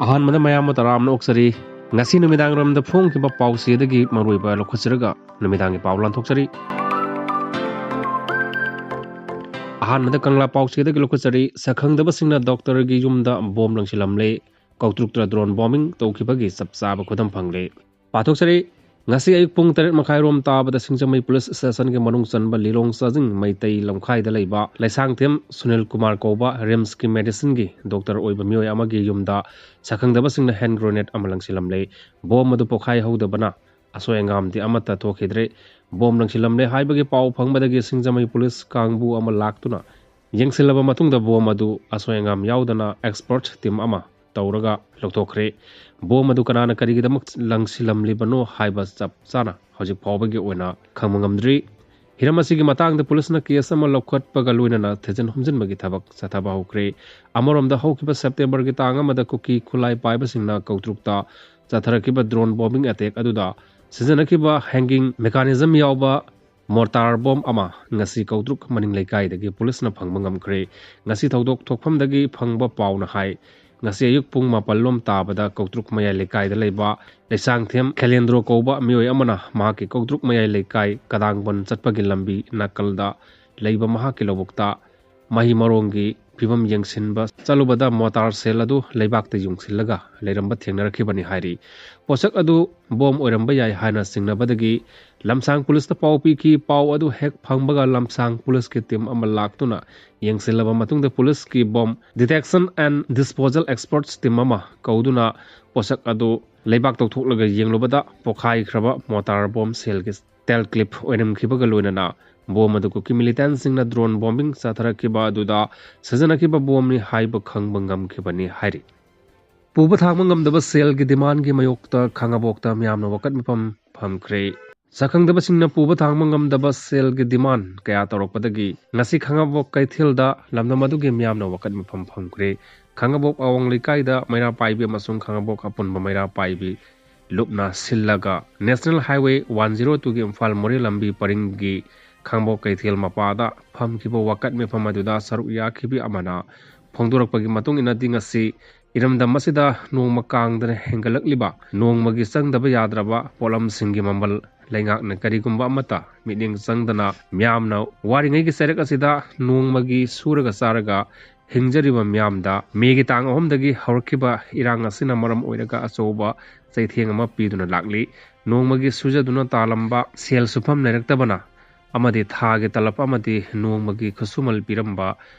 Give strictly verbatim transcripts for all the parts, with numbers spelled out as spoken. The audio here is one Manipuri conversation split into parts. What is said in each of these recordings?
ꯑꯍꯥꯟꯕꯗ ꯃꯌꯥꯝꯕꯨ ꯇꯔꯥꯝꯅ ꯑꯣꯛꯆꯔꯤ꯫ ꯉꯁꯤ ꯅꯨꯃꯤꯗꯥꯡ ꯋꯥꯏꯔꯝꯗ ꯐꯣꯡꯈꯤꯕ ꯄꯥꯎꯆꯦꯗꯒꯤ ꯃꯔꯨꯑꯣꯏꯕ ꯂꯧꯈꯠꯆꯔꯒ ꯅꯨꯃꯤꯗꯥꯡꯒꯤ ꯄꯥꯎ ꯂꯥꯟꯊꯣꯛꯆꯔꯤ꯫ ꯑꯍꯥꯟꯕꯗ ꯀꯪꯂꯥ ꯄꯥꯎꯆꯦꯗꯒꯤ ꯂꯧꯈꯠꯆꯔꯤ꯫ ꯁꯛꯈꯪꯗꯕꯁꯤꯡꯅ ꯗꯣꯛꯇꯔꯒꯤ ꯌꯨꯝꯗ ꯕꯣꯝ ꯂꯪꯁꯤꯜꯂꯝꯂꯦ꯫ ꯀꯧꯇ꯭ꯔꯨꯛꯇ ꯗ꯭ꯔꯣꯟ ꯕꯣꯝꯕꯤꯡ ꯇꯧꯈꯤꯕꯒꯤ ꯆꯞ ꯆꯥꯕ ꯈꯨꯗꯝ ꯐꯪꯂꯦ꯫ ꯄꯥꯊꯣꯛꯆꯔꯤ꯫ ꯉꯁꯤ ꯑꯌꯨꯛ ꯄꯨꯡ ꯇꯔꯦꯠ ꯃꯈꯥꯏꯔꯣꯝ ꯇꯥꯕꯗ ꯁꯤꯡꯖꯃꯩ ꯄꯨꯂꯤꯁ ꯁ꯭ꯇꯦꯁꯟꯒꯤ ꯃꯅꯨꯡ ꯆꯟꯕ ꯂꯤꯂꯣꯡ ꯆꯥꯖꯤꯡ ꯃꯩꯇꯩ ꯂꯝꯈꯥꯏꯗ ꯂꯩꯕ ꯂꯩꯁꯥꯡꯊꯦꯝ ꯁꯨꯅꯤꯜ ꯀꯨꯃꯥꯔ ꯀꯧꯕ ꯔꯤꯝꯁꯀꯤ ꯃꯦꯗꯤꯁꯤꯟꯒꯤ ꯗꯣꯛꯇꯔ ꯑꯣꯏꯕ ꯃꯤꯑꯣꯏ ꯑꯃꯒꯤ ꯌꯨꯝꯗ ꯁꯛꯈꯪꯗꯕꯁꯤꯡꯅ ꯍꯦꯟ ꯒ꯭ꯔꯦꯅꯦꯗ ꯑꯃ ꯂꯪꯁꯤꯜꯂꯝꯂꯦ꯫ ꯕꯣꯝ ꯑꯗꯨ ꯄꯣꯈꯥꯏ ꯍꯧꯗꯕꯅ ꯑꯁꯣꯏ ꯑꯉꯥꯝꯗꯤ ꯑꯃꯠꯇ ꯊꯣꯛꯈꯤꯗ꯭ꯔꯦ꯫ ꯕꯣꯝ ꯂꯪꯁꯤꯜꯂꯝꯂꯦ ꯍꯥꯏꯕꯒꯤ ꯄꯥꯎ ꯐꯪꯕꯗꯒꯤ ꯁꯤꯡꯖꯃꯩ ꯄꯨꯂꯤꯁ ꯀꯥꯡꯕꯨ ꯑꯃ ꯂꯥꯛꯇꯨꯅ ꯌꯦꯡꯁꯤꯜꯂꯕ ꯃꯇꯨꯡꯗ ꯕꯣꯝ ꯑꯗꯨ ꯑꯁꯣꯏ ꯑꯉꯥꯝ ꯌꯥꯎꯗꯅ ꯑꯦꯛꯁꯄꯔꯠ ꯇꯤꯝ ꯑꯃ ꯇꯧꯔꯒ ꯂꯧꯊꯣꯛꯈ꯭ꯔꯦ꯫ ꯕꯣꯝ ꯑꯗꯨ ꯀꯅꯥꯅ ꯀꯔꯤꯒꯤꯗꯃꯛ ꯂꯪꯁꯤꯜꯂꯝꯂꯤꯕꯅꯣ ꯍꯥꯏꯕ ꯆꯞ ꯆꯥꯅ ꯍꯧꯖꯤꯛ ꯐꯥꯎꯕꯒꯤ ꯑꯣꯏꯅ ꯈꯪꯕ ꯉꯝꯗ꯭ꯔꯤ꯫ ꯍꯤꯔꯝ ꯑꯁꯤꯒꯤ ꯃꯇꯥꯡꯗ ꯄꯨꯂꯤꯁꯅ ꯀꯦꯁ ꯑꯃ ꯂꯧꯈꯠꯄꯒ ꯂꯣꯏꯅꯅ ꯊꯤꯖꯤꯟ ꯍꯨꯝꯖꯤꯟꯕꯒꯤ ꯊꯕꯛ ꯆꯠꯊꯕ ꯍꯧꯈ꯭ꯔꯦ꯫ ꯑꯃꯔꯣꯝꯗ ꯍꯧꯈꯤꯕ ꯁꯦꯞꯇꯦꯝꯕꯔꯒꯤ ꯇꯥꯡ ꯑꯃꯗ ꯀꯨꯀꯤ ꯈꯨꯠꯂꯥꯏ ꯄꯥꯏꯕꯁꯤꯡꯅ ꯀꯧꯇ꯭ꯔꯨꯛꯇ ꯆꯠꯊꯔꯛꯈꯤꯕ ꯗ꯭ꯔꯣꯟ ꯕꯣꯝꯕꯤꯡ ꯑꯦꯇꯦꯛ ꯑꯗꯨꯗ ꯁꯤꯖꯤꯟꯅꯈꯤꯕ ꯍꯦꯡꯒꯤꯡ ꯃꯦꯀꯥꯅꯤꯖꯝ ꯌꯥꯎꯕ ꯃꯣꯔꯇꯥꯔ ꯕꯣꯝ ꯑꯃ ꯉꯁꯤ ꯀꯧꯇ꯭ꯔꯨꯛ ꯃꯅꯤꯡ ꯂꯩꯀꯥꯏꯗꯒꯤ ꯄꯨꯂꯤꯁꯅ ꯐꯪꯕ ꯉꯝꯈ꯭ꯔꯦ꯫ ꯉꯁꯤ ꯊꯧꯗꯣꯛ ꯊꯣꯛꯐꯝꯗꯒꯤ ꯐꯪꯕ ꯄꯥꯎꯅ ꯍꯥꯏ, ꯉꯁꯤ ꯑꯌꯨꯛ ꯄꯨꯡ ꯃꯥꯄꯜ ꯂꯣꯝ ꯇꯥꯕꯗ ꯀꯧꯇ꯭ꯔꯨꯛ ꯃꯌꯥꯏ ꯂꯩꯀꯥꯏꯗ ꯂꯩꯕ ꯂꯩꯁꯥꯡꯊꯦꯝ ꯈꯦꯂꯦꯟꯗ꯭ꯔꯣ ꯀꯧꯕ ꯃꯤꯑꯣꯏ ꯑꯃꯅ ꯃꯍꯥꯛꯀꯤ ꯀꯧꯇ꯭ꯔꯨꯛ ꯃꯌꯥꯏ ꯂꯩꯀꯥꯏ ꯀꯗꯥꯡꯕꯟ ꯆꯠꯄꯒꯤ ꯂꯝꯕꯤ ꯅꯥꯀꯜꯗ ꯂꯩꯕ ꯃꯍꯥꯛꯀꯤ ꯂꯧꯕꯨꯛꯇ ꯃꯍꯩ ꯃꯔꯣꯡꯒꯤ ꯐꯤꯕꯝ ꯌꯦꯡꯁꯤꯟꯕ ꯆꯠꯂꯨꯕꯗ ꯃꯣꯇꯥꯔ ꯁꯦꯜ ꯑꯗꯨ ꯂꯩꯕꯥꯛꯇ ꯌꯨꯡꯁꯤꯜꯂꯒ ꯂꯩꯔꯝꯕ ꯊꯦꯡꯅꯔꯛꯈꯤꯕꯅꯤ ꯍꯥꯏꯔꯤ꯫ ꯄꯣꯠꯁꯛ ꯑꯗꯨ ꯕꯣꯝ ꯑꯣꯏꯔꯝꯕ ꯌꯥꯏ ꯍꯥꯏꯅ ꯆꯤꯡꯅꯕꯗꯒꯤ ꯂꯝꯁꯥꯡ ꯄꯨꯂꯤꯁꯇ ꯄꯥꯎ ꯄꯤꯈꯤ꯫ ꯄꯥꯎ ꯑꯗꯨ ꯍꯦꯛ ꯐꯪꯕꯒ ꯂꯝꯁꯥꯡ ꯄꯨꯂꯤꯁꯀꯤ ꯇꯤꯝ ꯑꯃ ꯂꯥꯛꯇꯨꯅ ꯌꯦꯡꯁꯤꯜꯂꯕ ꯃꯇꯨꯡꯗ ꯄꯨꯂꯤꯁꯀꯤ bomb detection and disposal experts team ꯑꯃ ꯀꯧꯗꯨꯅ ꯄꯣꯠꯁꯛ ꯑꯗꯨ ꯂꯩꯕꯥꯛ ꯇꯧꯊꯣꯛꯂꯒ ꯌꯦꯡꯂꯨꯕꯗ ꯄꯣꯈꯥꯏꯈ꯭ꯔꯕ ꯃꯣꯇꯥꯔ ꯕꯣꯝ ꯁꯦꯜꯒꯤ ꯇꯦꯜ ꯀ꯭ꯂꯤꯞ ꯑꯣꯏꯔꯝꯈꯤꯕꯒ ꯂꯣꯏꯅꯅ ꯕꯣꯝ ꯑꯗꯨ ꯀꯨꯀꯤ ꯃꯤꯂꯤꯇꯦꯟꯁꯤꯡꯅ ꯗ꯭ꯔꯣꯟ ꯕꯣꯝꯕꯤꯡ ꯆꯠꯊꯔꯛꯈꯤꯕ ꯑꯗꯨꯗ ꯁꯤꯖꯤꯟꯅꯈꯤꯕ ꯕꯣꯝꯅꯤ ꯍꯥꯏꯕ ꯈꯪꯕ ꯉꯝꯈꯤꯕꯅꯤ ꯍꯥꯏꯔꯤ꯫ ꯄꯨꯕ ꯊꯥꯡꯕ ꯉꯝꯗꯕ ꯁꯦꯜꯒꯤ ꯗꯤꯃꯥꯟꯒꯤ ꯃꯥꯌꯣꯛꯇ ꯈꯥꯉꯕꯣꯛꯇ ꯃꯤꯌꯥꯝꯅ ꯋꯥꯀꯠ ꯃꯤꯐꯝ ꯐꯝꯈ꯭ꯔꯦ꯫ ꯁꯛꯈꯪꯗꯕꯁꯤꯡꯅ ꯄꯨꯕ ꯊꯥꯡꯕ ꯉꯝꯗꯕ ꯁꯦꯜꯒꯤ ꯗꯤꯃꯥꯟ ꯀꯌꯥ ꯇꯧꯔꯛꯄꯗꯒꯤ ꯉꯁꯤ ꯈꯥꯉꯕꯣꯛ ꯀꯩꯊꯦꯜꯗ ꯂꯝꯗꯝ ꯑꯗꯨꯒꯤ ꯃꯤꯌꯥꯝꯅ ꯋꯥꯀꯠ ꯃꯤꯐꯝ ꯐꯝꯈ꯭ꯔꯦ꯫ ꯈꯥꯉꯕꯣꯛ ꯑꯋꯥꯡ ꯂꯩꯀꯥꯏꯗ ꯃꯩꯔꯥ ꯄꯥꯏꯕꯤ ꯑꯃꯁꯨꯡ ꯈꯥꯉꯕꯣꯛ ꯑꯄꯨꯟꯕ ꯃꯩꯔꯥ ꯄꯥꯏꯕꯤ ꯂꯨꯞꯅ ꯁꯤꯜꯂꯒ ꯅꯦꯁꯅꯦꯜ ꯍꯥꯏꯋꯦ ꯋꯥꯟ ꯖꯤꯔꯣ ꯇꯨꯒꯤ ꯏꯝꯐꯥꯜ ꯃꯣꯔꯦ ꯂꯝꯕꯤ ꯄꯔꯤꯡꯒꯤ ꯈꯥꯉꯕꯣꯛ ꯀꯩꯊꯦꯜ ꯃꯄꯥꯗ ꯐꯝꯈꯤꯕ ꯋꯥꯀꯠ ꯃꯤꯐꯝ ꯑꯗꯨꯗ ꯁꯔꯨꯛ ꯌꯥꯈꯤꯕꯤ ꯑꯃꯅ ꯐꯣꯡꯗꯣꯔꯛꯄꯒꯤ ꯃꯇꯨꯡ ꯏꯟꯅꯗꯤ ꯉꯁꯤ ꯏꯔꯝꯗꯝ ꯑꯁꯤꯗ ꯅꯣꯡꯃ ꯀꯥꯡꯗꯅ ꯍꯦꯟꯒꯠꯂꯛꯂꯤꯕ ꯅꯣꯡꯃꯒꯤ ꯆꯪꯗꯕ ꯌꯥꯗ꯭ꯔꯕ ꯄꯣꯠꯂꯝꯁꯤꯡꯒꯤ ꯃꯃꯜ ꯂꯩꯉꯥꯛꯅ ꯀꯔꯤꯒꯨꯝꯕ ꯑꯃꯠꯇ ꯃꯤꯠꯌꯦꯡ ꯆꯪꯗꯅ ꯃꯤꯌꯥꯝꯅ ꯋꯥꯔꯤꯉꯩꯒꯤ ꯆꯩꯔꯛ ꯑꯁꯤꯗ ꯅꯣꯡꯃꯒꯤ ꯁꯨꯔꯒ ꯆꯥꯔꯒ ꯍꯤꯡꯖꯔꯤꯕ ꯃꯤꯌꯥꯝꯗ ꯃꯦꯒꯤ ꯇꯥꯡ ꯑꯍꯨꯝꯗꯒꯤ ꯍꯧꯔꯛꯈꯤꯕ ꯏꯔꯥꯡ ꯑꯁꯤꯅ ꯃꯔꯝ ꯑꯣꯏꯔꯒ ꯑꯆꯧꯕ ꯆꯩꯊꯦꯡ ꯑꯃ ꯄꯤꯗꯨꯅ ꯂꯥꯛꯂꯤ꯫ ꯅꯣꯡꯃꯒꯤ ꯁꯨꯖꯗꯨꯅ ꯇꯥꯜꯂꯝꯕ ꯁꯦꯜ ꯁꯨꯐꯝ ꯂꯩꯔꯛꯇꯕꯅ ꯑꯃꯗꯤ ꯊꯥꯒꯤ ꯇꯂꯞ ꯑꯃꯗꯤ ꯅꯣꯡꯃꯒꯤ ꯈꯨꯠꯁꯨꯃꯜ ꯄꯤꯔꯝꯕ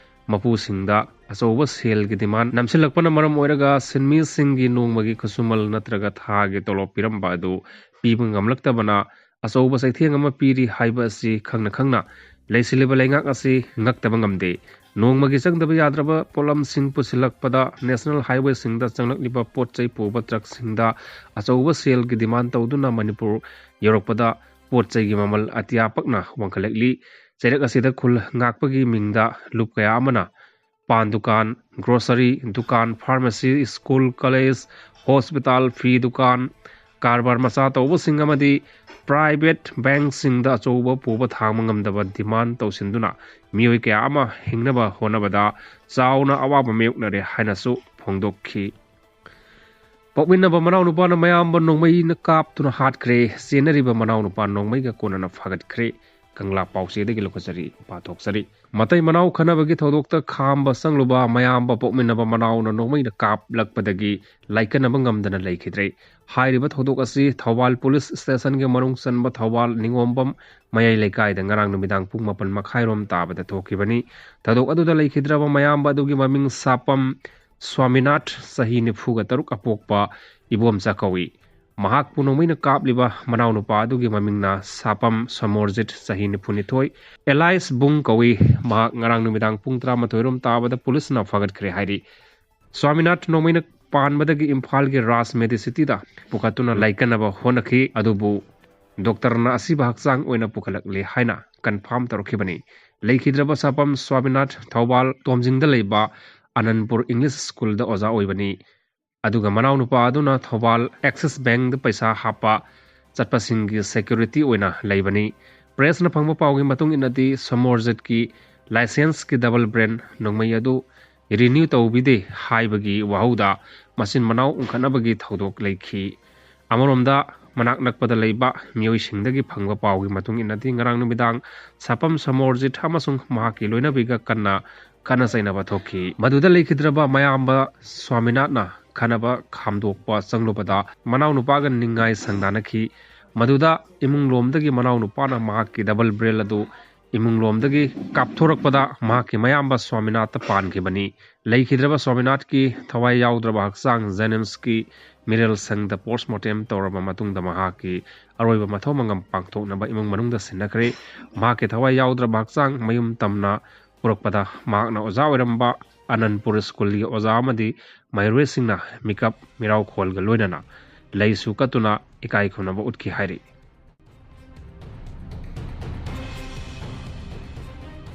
ꯃꯄꯨꯁꯤꯡꯗ ꯑꯆꯧꯕ ꯁꯦꯜꯒꯤ demand ꯅꯝꯁꯤꯜꯂꯛꯄꯅ ꯃꯔꯝ ꯑꯣꯏꯔꯒ ꯁꯤꯟꯃꯤꯁꯤꯡꯒꯤ ꯅꯣꯡꯃꯒꯤ ꯈꯨꯠꯁꯨꯃꯜ ꯅꯠꯇ꯭ꯔꯒ ꯊꯥꯒꯤ ꯇꯣꯂꯣꯞ ꯄꯤꯔꯝꯕ ꯑꯗꯨ ꯄꯤꯕ ꯉꯝꯂꯛꯇꯕꯅ ꯑꯆꯧꯕ ꯆꯩꯊꯦꯡ ꯑꯃ ꯄꯤꯔꯤ ꯍꯥꯏꯕ ꯑꯁꯤ ꯈꯪꯅ ꯈꯪꯅ ꯂꯩꯁꯤꯜꯂꯤꯕ ꯂꯩꯉꯥꯛ ꯑꯁꯤ ꯉꯛꯇꯕ ꯉꯝꯗꯦ꯫ ꯅꯣꯡꯃꯒꯤ ꯆꯪꯗꯕ ꯌꯥꯗ꯭ꯔꯕ ꯄꯣꯠꯂꯝꯁꯤꯡ ꯄꯨꯁꯤꯜꯂꯛꯄꯗ national highwayꯁꯤꯡꯗ ꯆꯪꯂꯛꯂꯤꯕ ꯄꯣꯠ ꯆꯩ ꯄꯨꯕ truckꯁꯤꯡꯗ ꯑꯆꯧꯕ ꯁꯦꯜꯒꯤ demand ꯇꯧꯗꯨꯅ ꯃꯅꯤꯄꯨꯔ ꯌꯧꯔꯛꯄꯗ ꯄꯣꯠ ꯆꯩꯒꯤ ꯃꯃꯜ ꯑꯇꯤꯌꯥ ꯄꯛꯅ ꯋꯥꯡꯈꯠꯂꯛꯂꯤ꯫ ꯆꯩꯔꯛ ꯑꯁꯤꯗ ꯈꯨꯜ ꯉꯥꯛꯄꯒꯤ ꯃꯤꯡꯗ ꯂꯨꯞ ꯀꯌꯥ ꯑꯃꯅ ꯄꯥꯟ ꯗꯨꯀꯥꯟ, grocery ꯗꯨꯀꯥꯟ, pharmacy, school, college, hospital, ꯐꯤ ꯗꯨꯀꯥꯟ, ꯀꯔꯕꯥꯔ ꯃꯆꯥ ꯇꯧꯕꯁꯤꯡ ꯑꯃꯗꯤ private bankꯁꯤꯡꯗ ꯑꯆꯧꯕ ꯄꯨꯕ ꯊꯥꯡꯕ ꯉꯝꯗꯕ demand ꯇꯧꯁꯤꯟꯗꯨꯅ ꯃꯤꯑꯣꯏ ꯀꯌꯥ ꯑꯃ ꯍꯤꯡꯅꯕ ꯍꯣꯠꯅꯕꯗ ꯆꯥꯎꯅ ꯑꯋꯥꯕ ꯃꯥꯌꯣꯛꯅꯔꯦ ꯍꯥꯏꯅꯁꯨ ꯐꯣꯡꯗꯣꯛꯈꯤ꯫ ꯄꯣꯛꯃꯤꯟꯅꯕ ꯃꯅꯥꯎꯅꯨꯄꯥꯅ ꯃꯌꯥꯝꯕ ꯅꯣꯡꯃꯩꯅ ꯀꯥꯞꯇꯨꯅ ꯍꯥꯠꯈ꯭ꯔꯦ꯫ ꯆꯦꯟꯅꯔꯤꯕ ꯃꯅꯥꯎꯅꯨꯄꯥ ꯅꯣꯡꯃꯩꯒ ꯀꯣꯟꯅꯅ ꯐꯥꯒꯠꯈ꯭ꯔꯦ꯫ ꯀꯪꯂꯥ ꯄꯥꯎꯆꯦꯗꯒꯤ ꯂꯧꯈꯠꯆꯔꯤ, ꯄꯥꯊꯣꯛꯆꯔꯤ꯫ ꯃꯇꯩ ꯃꯅꯥꯎ ꯈꯟꯅꯕꯒꯤ ꯊꯧꯗꯣꯛꯇ ꯈꯥꯝꯕ ꯆꯪꯂꯨꯕ ꯃꯌꯥꯝꯕ ꯄꯣꯛꯃꯤꯟꯅꯕ ꯃꯅꯥꯎꯅ ꯅꯣꯡꯃꯩꯅ ꯀꯥꯞꯂꯛꯄꯗꯒꯤ ꯂꯥꯏꯀꯠꯅꯕ ꯉꯝꯗꯅ ꯂꯩꯈꯤꯗ꯭ꯔꯦ꯫ ꯍꯥꯏꯔꯤꯕ ꯊꯧꯗꯣꯛ ꯑꯁꯤ ꯊꯧꯕꯥꯜ ꯄꯨꯂꯤꯁ ꯁ꯭ꯇꯦꯁꯟꯒꯤ ꯃꯅꯨꯡ ꯆꯟꯕ ꯊꯧꯕꯥꯜ ꯅꯤꯉꯣꯝꯕꯝ ꯃꯌꯥꯏ ꯂꯩꯀꯥꯏꯗ ꯉꯔꯥꯡ ꯅꯨꯃꯤꯗꯥꯡ ꯄꯨꯡ ꯃꯥꯄꯟ ꯃꯈꯥꯏꯔꯣꯝ ꯇꯥꯕꯗ ꯊꯣꯛꯈꯤꯕꯅꯤ꯫ ꯊꯧꯗꯣꯛ ꯑꯗꯨꯗ ꯂꯩꯈꯤꯗ꯭ꯔꯕ ꯃꯌꯥꯝꯕ ꯑꯗꯨꯒꯤ ꯃꯃꯤꯡ ꯁꯥꯄꯝ ꯁ꯭ꯋꯥꯃꯤꯅꯥꯊ, ꯆꯍꯤ ꯅꯤꯐꯨꯒ ꯇꯔꯨꯛ, ꯑꯄꯣꯛꯄ ꯏꯕꯣꯝꯆꯥ ꯀꯧꯏ꯫ ꯃꯍꯥꯛꯄꯨ ꯅꯣꯡꯃꯩꯅ ꯀꯥꯞꯂꯤꯕ ꯃꯅꯥꯎꯅꯨꯄꯥ ꯑꯗꯨꯒꯤ ꯃꯃꯤꯡꯅ ꯁꯥꯄꯝ ꯁꯣꯃꯣꯔꯖꯤꯠ, ꯆꯍꯤ ꯅꯤꯐꯨꯅꯤꯊꯣꯏ, alias ꯕꯨꯡ ꯀꯧꯏ꯫ ꯃꯍꯥꯛ ꯉꯔꯥꯡ ꯅꯨꯃꯤꯗꯥꯡ ꯄꯨꯡ ꯇꯔꯥꯃꯥꯊꯣꯏ ꯔꯣꯝ ꯇꯥꯕꯗ ꯄꯨꯂꯤꯁꯅ ꯐꯥꯒꯠꯈ꯭ꯔꯦ ꯍꯥꯏꯔꯤ꯫ ꯁ꯭ꯋꯥꯃꯤꯅꯥꯊ ꯅꯣꯡꯃꯩꯅ ꯄꯥꯟꯕꯗꯒꯤ ꯏꯝꯐꯥꯜꯒꯤ ꯔꯥꯖ ꯃꯦꯗꯤꯁꯤꯇꯤꯗ ꯄꯨꯈꯠꯇꯨꯅ ꯂꯥꯏꯀꯠꯅꯕ ꯍꯣꯠꯅꯈꯤ, ꯑꯗꯨꯕꯨ ꯗꯣꯛꯇꯔꯅ ꯑꯁꯤꯕ ꯍꯛꯆꯥꯡ ꯑꯣꯏꯅ ꯄꯨꯈꯠꯂꯛꯂꯦ ꯍꯥꯏꯅ confirm ꯇꯧꯔꯛꯈꯤꯕꯅꯤ꯫ ꯂꯩꯈꯤꯗ꯭ꯔꯕ ꯁꯥꯄꯝ ꯁ꯭ꯋꯥꯃꯤꯅꯥꯊ ꯊꯧꯕꯥꯜ ꯇꯣꯝꯖꯤꯡꯗ ꯂꯩꯕ ꯑꯅꯟꯄꯨꯔ ꯏꯪꯂꯤꯁ ꯁ꯭ꯀꯨꯜꯗ ꯑꯣꯖꯥ ꯑꯣꯏꯕꯅꯤ꯫ ꯑꯗꯨꯒ ꯃꯅꯥꯎꯅꯨꯄꯥ ꯑꯗꯨꯅ ꯊꯧꯕꯥꯜ ꯑꯦꯛꯁꯤꯁ ꯕꯦꯡꯗ ꯄꯩꯁꯥ ꯍꯥꯞꯄ ꯆꯠꯄꯁꯤꯡꯒꯤ ꯁꯦꯀ꯭ꯌꯨꯔꯤꯇꯤ ꯑꯣꯏꯅ ꯂꯩꯕꯅꯤ꯫ ꯄ꯭ꯔꯦꯁꯅ ꯐꯪꯕ ꯄꯥꯎꯒꯤ ꯃꯇꯨꯡ ꯏꯟꯅꯗꯤ ꯁꯣꯃꯣꯔꯖꯤꯠꯀꯤ ꯂꯥꯏꯁꯦꯟꯁꯀꯤ ꯗꯕꯜ ꯕ꯭ꯔꯦꯟ ꯅꯣꯡꯃꯩ ꯑꯗꯨ ꯔꯤꯅ꯭ꯌꯨ ꯇꯧꯕꯤꯗꯦ ꯍꯥꯏꯕꯒꯤ ꯋꯥꯍꯧꯗ ꯃꯆꯤꯟ ꯃꯅꯥꯎ ꯎꯪꯈꯠꯅꯕꯒꯤ ꯊꯧꯗꯣꯛ ꯂꯩꯈꯤ꯫ ꯑꯃꯔꯣꯝꯗ, ꯃꯅꯥꯛ ꯅꯛꯄꯗ ꯂꯩꯕ ꯃꯤꯑꯣꯏꯁꯤꯡꯗꯒꯤ ꯐꯪꯕ ꯄꯥꯎꯒꯤ ꯃꯇꯨꯡ ꯏꯟꯅꯗꯤ, ꯉꯔꯥꯡ ꯅꯨꯃꯤꯗꯥꯡ ꯁꯥꯄꯝ ꯁꯃꯣꯔꯖꯤꯠ ꯑꯃꯁꯨꯡ ꯃꯍꯥꯛꯀꯤ ꯂꯣꯏꯅꯕꯤꯒ ꯀꯟꯅ ꯈꯠꯅ ꯆꯩꯅꯕ ꯊꯣꯛꯈꯤ꯫ ꯃꯗꯨꯗ ꯂꯩꯈꯤꯗ꯭ꯔꯕ ꯃꯌꯥꯝꯕ ꯁ꯭ꯋꯥꯃꯤꯅꯥꯊꯅ ꯈꯠꯅꯕ ꯈꯥꯝꯗꯣꯛꯄ ꯆꯪꯂꯨꯕꯗ, ꯃꯅꯥꯎꯅꯨꯄꯥꯒ ꯅꯤꯡꯉꯥꯏ ꯁꯪꯗꯥꯅꯈꯤ꯫ ꯃꯗꯨꯗ ꯏꯃꯨꯡꯂꯣꯝꯗꯒꯤ ꯃꯅꯥꯎꯅꯨꯄꯥꯅ ꯃꯍꯥꯛꯀꯤ ꯗꯕꯜ ꯕꯦꯔꯦꯜ ꯑꯗꯨ ꯏꯃꯨꯡꯂꯣꯝꯗꯒꯤ ꯀꯥꯞꯊꯣꯔꯛꯄꯗ, ꯃꯍꯥꯛꯀꯤ ꯃꯌꯥꯝꯕ ꯁ꯭ꯋꯥꯃꯤꯅꯥꯊꯟ ꯄꯥꯟꯈꯤꯕꯅꯤ꯫ ꯂꯩꯈꯤꯗ꯭ꯔꯕ ꯁ꯭ꯋꯥꯃꯤꯅꯥꯊꯟꯒꯤ ꯊꯋꯥꯏ ꯌꯥꯎꯗ꯭ꯔꯕ ꯍꯛꯆꯥꯡ ꯖꯦꯅꯤꯝꯁꯀꯤ ꯃꯤꯔꯦꯜ ꯁꯪꯗ ꯄꯣꯁꯃꯣꯔꯇꯦꯝ ꯇꯧꯔꯕ ꯃꯇꯨꯡꯗ, ꯃꯍꯥꯛꯀꯤ ꯑꯔꯣꯏꯕ ꯃꯊꯧ ꯃꯉꯝ ꯄꯥꯡꯊꯣꯛꯅꯕ ꯏꯃꯨꯡ ꯃꯅꯨꯡꯗ ꯁꯤꯟꯅꯈ꯭ꯔꯦ꯫ ꯃꯍꯥꯛꯀꯤ ꯊꯋꯥꯏ ꯌꯥꯎꯗ꯭ꯔꯕ ꯍꯛꯆꯥꯡ ꯃꯌꯨꯝ ꯇꯝꯅ ꯄꯨꯔꯛꯄꯗ, ꯃꯍꯥꯛꯅ ꯑꯣꯖꯥ ꯑꯣꯏꯔꯝꯕ ꯑꯅꯟꯄꯨꯔ ꯁ꯭ꯀꯨꯜꯒꯤ ꯑꯣꯖꯥ ꯑꯃꯗꯤ ꯃꯍꯩꯔꯣꯏꯁꯤꯡꯅ ꯃꯤꯀꯞ ꯃꯤꯔꯥꯎꯈꯣꯜꯒ ꯂꯣꯏꯅꯅ ꯂꯩꯁꯨ ꯀꯠꯇꯨꯅ ꯏꯀꯥꯏ ꯈꯨꯝꯅꯕ ꯎꯠꯈꯤ ꯍꯥꯏꯔꯤ꯫